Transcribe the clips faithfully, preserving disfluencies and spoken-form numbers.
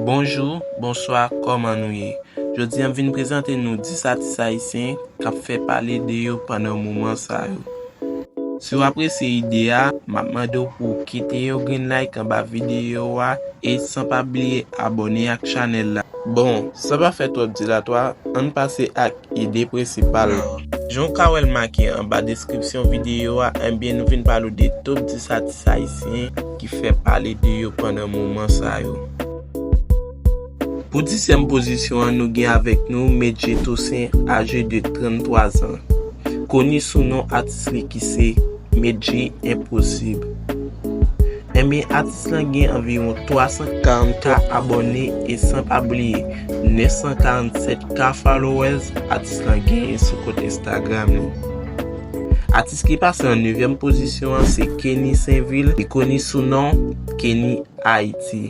Bonjou, bonswa, kòman nou ye? Jodi a m vin prezante nou dis atis ayisyen k ap fè pale de yo pandan moman sa yo. Si w apresye ide a, m ap mande w pou w kite yon grenn like anba videyo a e san pa bliye abòne ak chanèl la. Bon, san pa fè twòp dilatwa, ann pase ak ide prensipal la. Jan w ka wè l make anba deskripsyon videyo a, enbyen nou vin pale w de top dis atis ayisyen ki fè pale de yo pandan moman sa yo. Pou dizyèm pozisyon an, nou gen avèk nou Medjy Toussaint, aje de tranntwa zan, koni sou non atis li ki se Medjy Enposib. Enben, atis lan gen anviwon twa san karant ka abòne e san pa bliye nèf san karannsèt ka followers atis lan genyen sou kont Instagram li. Atis ki pase an nevyèm pozisyon an se Kenny Sainvil, ki koni sou non Kenny Haiti.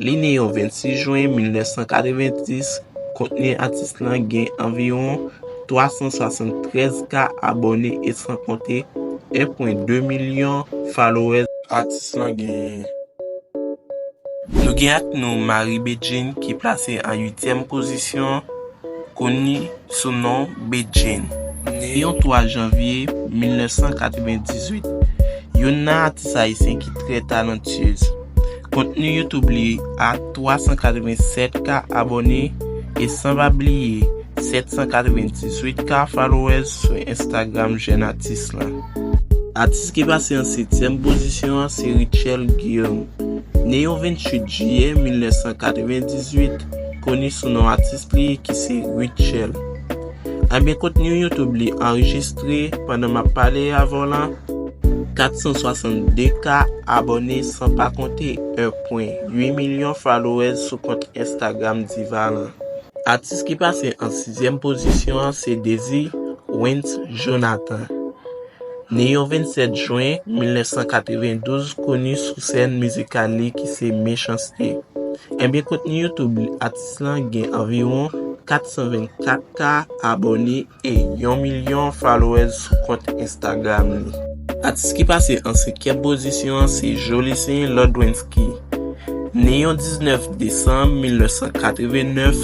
Li ne yon vennsis jen mil nèf san katrevenndis, kontni atis lan gen anviwon twa san swasanntrèz ka abòne e san konte en pwen de milyon followers atis lan genyen. Nou gen ak nou Marie Bedjine ki plase an uityèm pozisyon, koni sou non Bedjine. Ne yon twa janvye mil nèf san katrevendizuit, youn nan atis ayisyen ki trè talantyez. Kontni YouTube li a twa san katrevensèt ka abòne e san pa bliye sèt san katrevendizuit ka followers sou Instagram jèn atis lan. Atis ki pase an setyèm pozisyon an se Rutshelle Guillaume. Ne yon venntuit jiyè mil nèf san katrevendizuit, koni sou non atis li ki se Rutshelle. Enben, kontni YouTube li anrejistre pandan m ap pale avè w lan kat san swasannde ka abòne, san pa konte en pwen uit milyon followers sou kont Instagram diva lan. Atis ki pase an sizyèm pozisyon an se Dezi Wens Jonathan. Ne yon vennsèt jen mil nèf san katrevendouz, koni sou sèn mizikal li ki se Mechanste. Enben, kontni YouTube atis lan gen anviwon kat san vennkat ka abòne e yon milyon followers sou kont Instagram li. Atis ki pase an senkyèm pozisyon an se Jolicin Lodwensky. Ne yon diznèf desanm mil nèf san katrevennèf,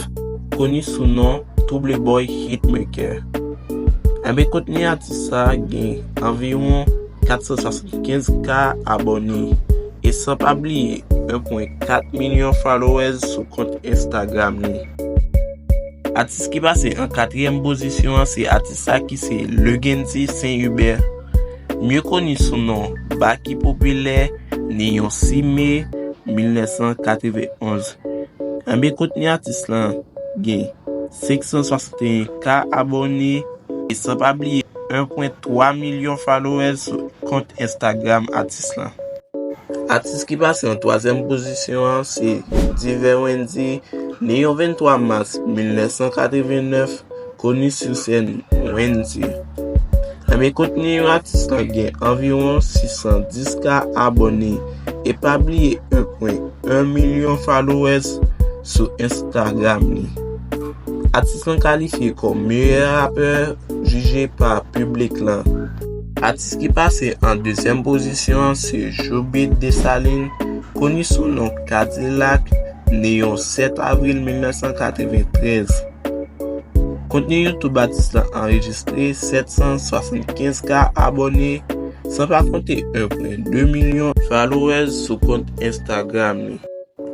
koni sou non Trouble Boy Hitmaker. Enben, kontni atis sa gen anviwon kat san swasannkenz ka abòne e san pa bliye en pwen kat milyon followers sou kont Instagram li. Atis ki pase an katriyèm pozisyon an se atis sa ki se Legendy Saint Hubert, mye koni sou non Baky Popilè, ne yon sis me mil nèf san katrevenonz. Enben, kontni atis lan gen senk san swasannteyen ka abòne e san pa bliye en pwen twa milyon followers sou kont Instagram atis lan. Atis ki pase an twazyèm pozisyon an se Divè Wendy, ne yon venntwa mas mil nèf san katrevennèf, koni sou sèn Wendy. Enben, kontni atis lan gen anviwon sis san dis ka abòne e pa bliye en pwen en milyon followers sou Instagram li. Atis lan kalifye kòm meyè rapè jije pa piblik lan. Atis ki pase an dezyèm pozisyon an se Joubit Dessalines, koni sou non Kadilak, ne yon sèt avril mil nèf san katreventrèz. Kontni YouTube atis lan anrejistre sèt san swasannkenz ka abòne, san pa konte en pwen de milyon followers sou kont Instagram li.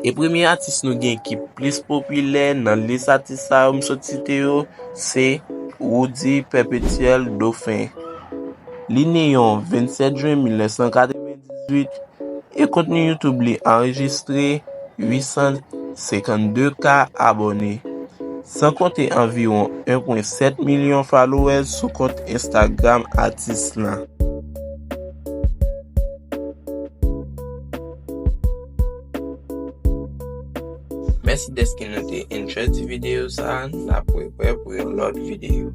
E premye atis nou gen ki plis popilè nan lis atis sa yo m sot site yo, se Roody Perpétuel Dauphin. Li ne yon vennsèt jen mil nèf san katrevendizuit e kontni YouTube li anrejistre uit san senkannde ka abòne, san konte anviwon en pwen sèt milyon followers sou kont Instagram atis lan. Mèsi dèske nou te enjoy ti videyo sa a, n ap reprè pou yon lòt videyo.